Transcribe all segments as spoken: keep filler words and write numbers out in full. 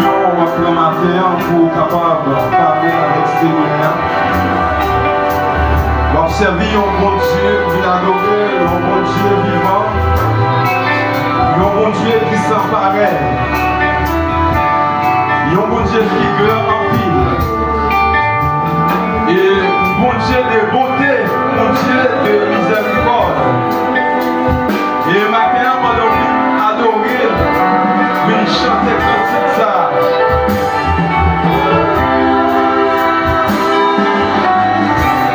w ap pran maten an pou w kapab pale avèk Senyè a. W ap sèvi yon Bondye ki adore, yon Bondye vivan, yon Bondye ki san parèy, yon Bondye ki gran anpil. E Bondye de bonte, Bondye de mizèrikòd. E maten an, pandan w vin adore l, vin chante kantik sa a.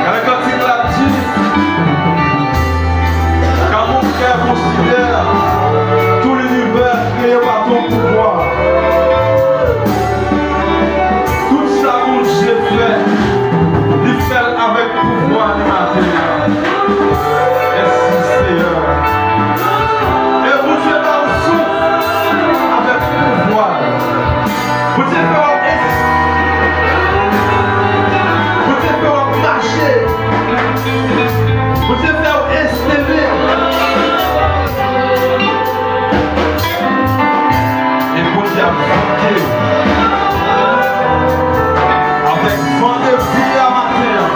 Gade kantik la ap di, Car mon cœur considère tout l'univers créé par ton pouvoir. Tout sa Bondye fè, li fè l avèk pouvwa li maten an. Mèsi, Seyè. E Bondye ba w souf avèk pouvwa l. Bondye fè w es-, Bondye fè w ap mache. Bondye fè w estele. E Bondye ap vante avèk van de vi a maten an.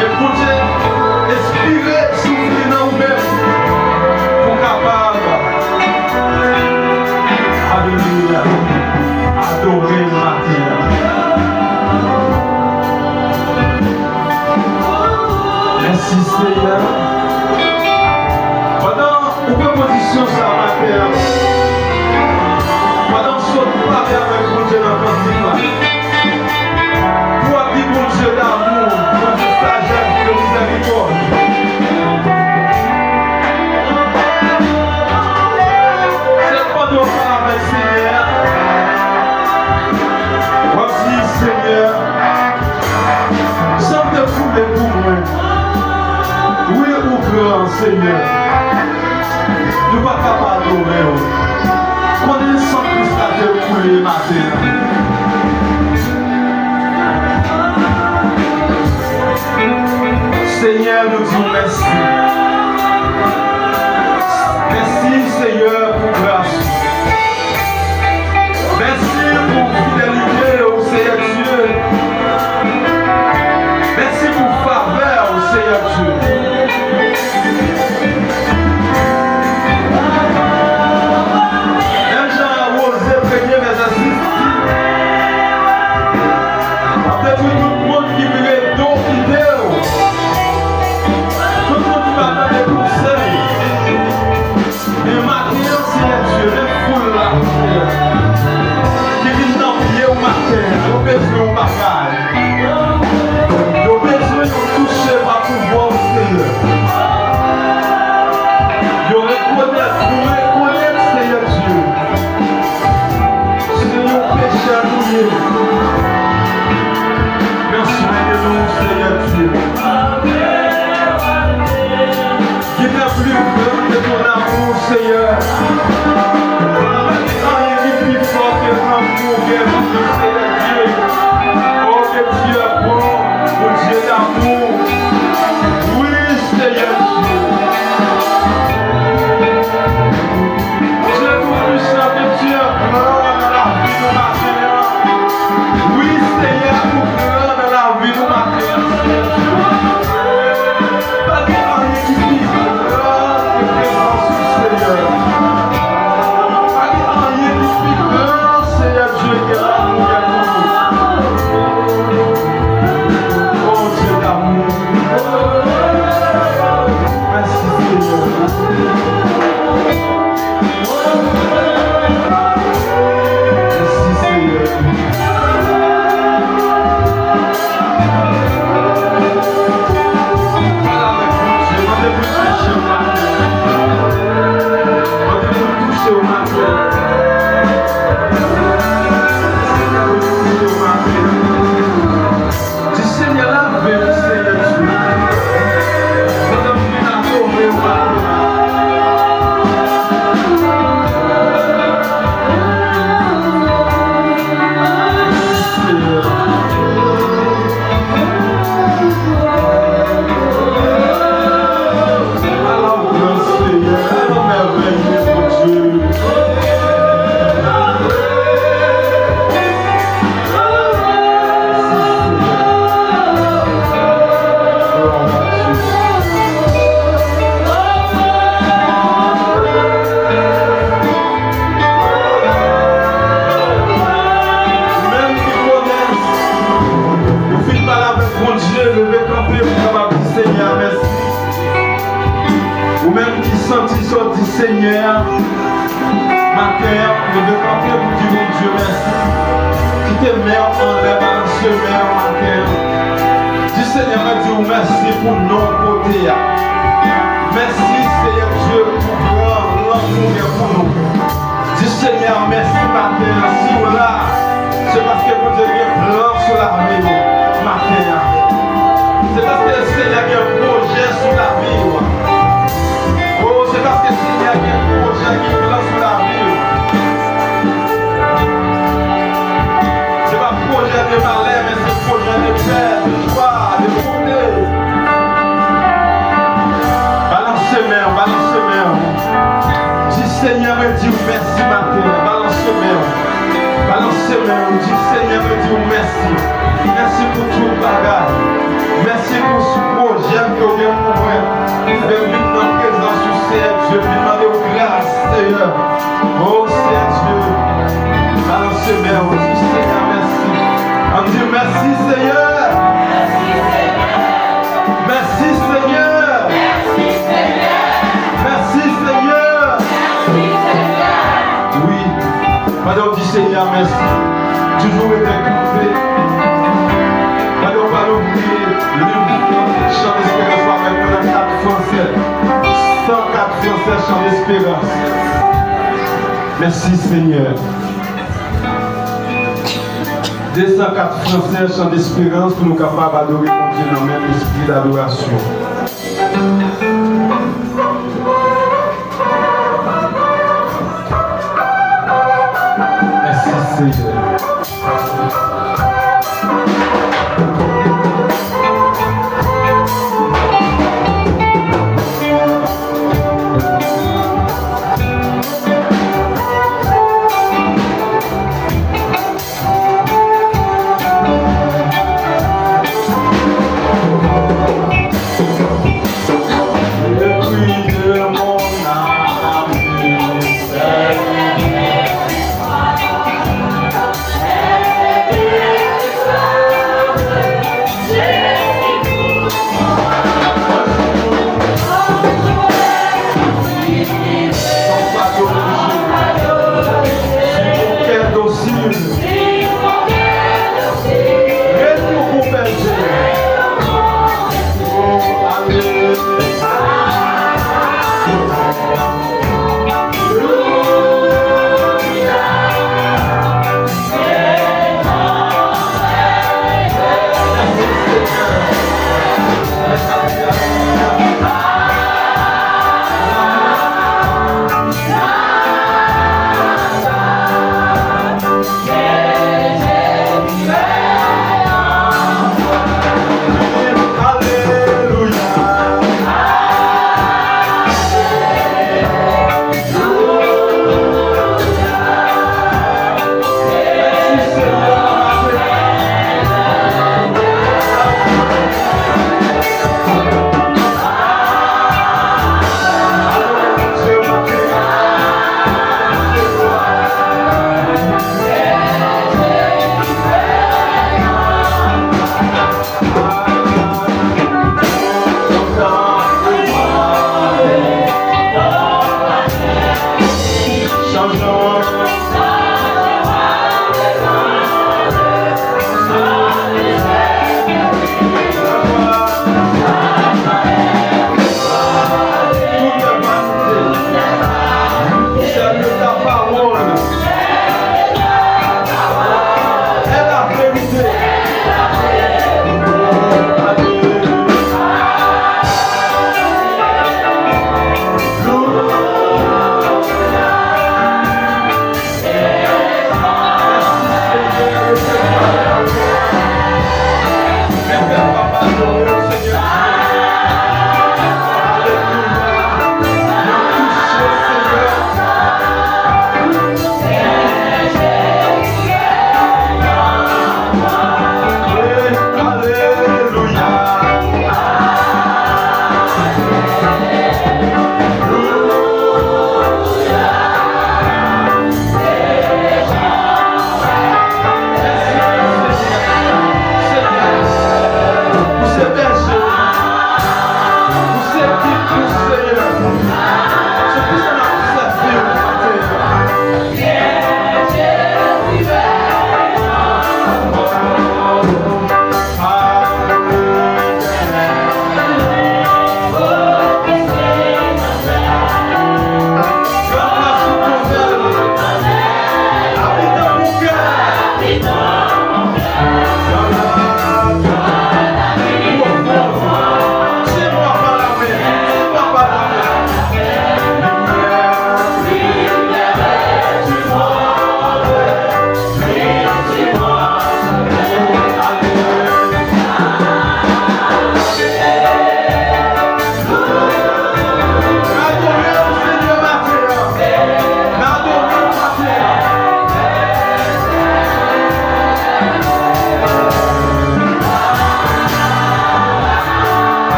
E Bondye espire souf li nan ou menm pou w kapab, alelouya, adore l maten an. Mèsi, Seyè. Pandan ou pran pozisyon sa a maten an, pandan w sot pale avèk Bondye nan kantik la, pou w ap di Bondye damou, Bondye sajès, de mizèrikòd. Se pandan w pale avèk Senyè a, w ap di, Senyè, san te koule pou mwen. Wi, ou gran, Senyè. Nou pa ka pa adore w. Konnen san Kris la te koule maten an. Senyè, nou di w mèsi. Mèsi, Senyè, pou gras ou. Mèsi pou fidelite w, Seyè Dye. Mèsi pou favè w, Seyè Dye. Menm jan Woze premye vèsè sis di, w ap detwi tout moun ki vire do kite w, tout moun ki pa tande konsèy. Men maten an, Seyè Dye, men foul la, Seyè, ki vin nan pye w maten an, yo bezwen yon bagay. Yo bezwen yon touche pa pouvwa w, Seyè. Yo rekonèt, nou rekonèt, Seyè Dye, se yon pechè nou ye. Pran swen de nou, Seyè Dye. Gentan pli gran ke ton amour, Seyè. Pa gen anyen ki pi fò ke lanmou w gen pou nou, Seyè Dye. Oh, ke Dye bon, Bondye damou. Wi, Seyè Dye. Dye toupwisan, ke Dye gran nan lavi nou maten an. Wi, Seyè, ou gran nan lavi nou maten an. Pa gen anyen ki pi gran ke prezans ou, Seyè. Ki santi sa w di Senyè a, maten an, leve kanpe pou di Bondye mèsi. Kite men w anlè, balanse men w maten an. Di Senyè, mwen di w mèsi pou non w pote a. Mèsi, Seyè Dye, pou gran lanmou w gen pou nou. Di Senyè mèsi maten an. Si w la, se paske Bondye gen plan sou lavi w maten an. Se paske Senyè gen pwojè sou lavi w. O, se paske Senyè gen pwojè, gen plan sou lavi w. Se pa pwojè de malè, men se pwojè de pè, de jwa, de bonte. Balanse men w, balanse men w. Di, Senyè, mwen di w mèsi maten an. Balanse men w. Balanse men w. Di, Senyè, mwen di w mèsi. Mèsi pou tout bagay. Mèsi pou pwojè ke w gen pou mwen. Mwen vin nan prezans ou, Seyè Dye, vin mande w gras, Seyè. O, Seyè Dye, balanse men w. Di, Senyè, mèsi. Ann di, mèsi, Senyè. Mèsi, Senyè. Mèsi, Senyè. Mèsi, Senyè. Mèsi, Senyè. Wi. Pandan w di Senyè mèsi, toujou rete kanpe. Pandan w pral ouvri liv Chan Desperans la avèk mwen nan kat fransè. San kat fransè, Chan Desperans. Mèsi, Senyè. De san kat fransè, Chan Desperans, pou nou kapab adore Bondye nan menm lespri dadorasyon. Mèsi, Senyè.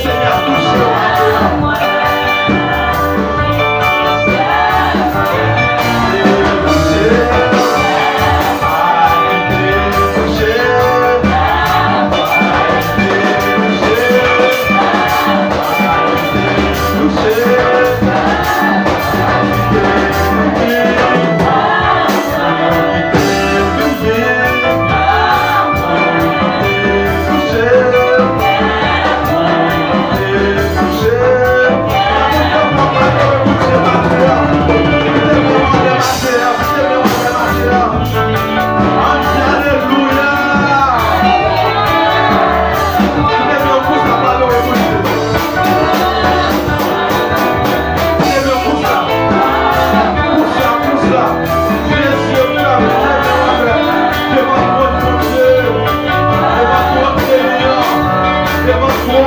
Senyè, touche yo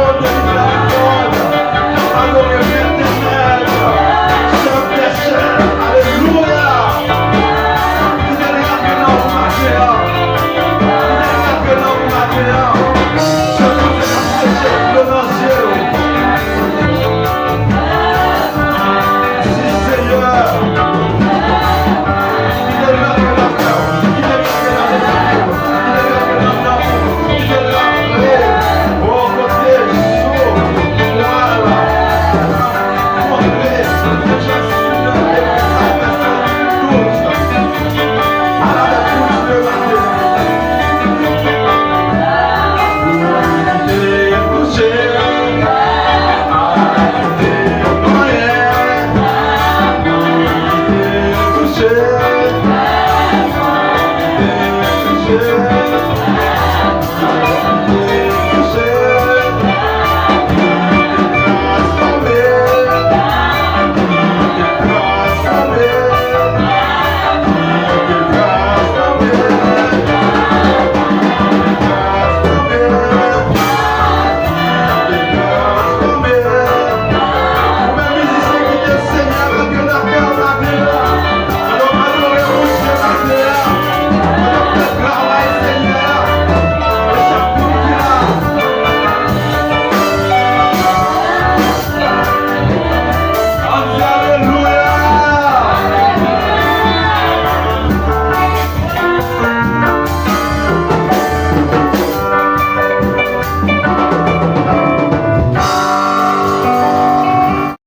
maten an.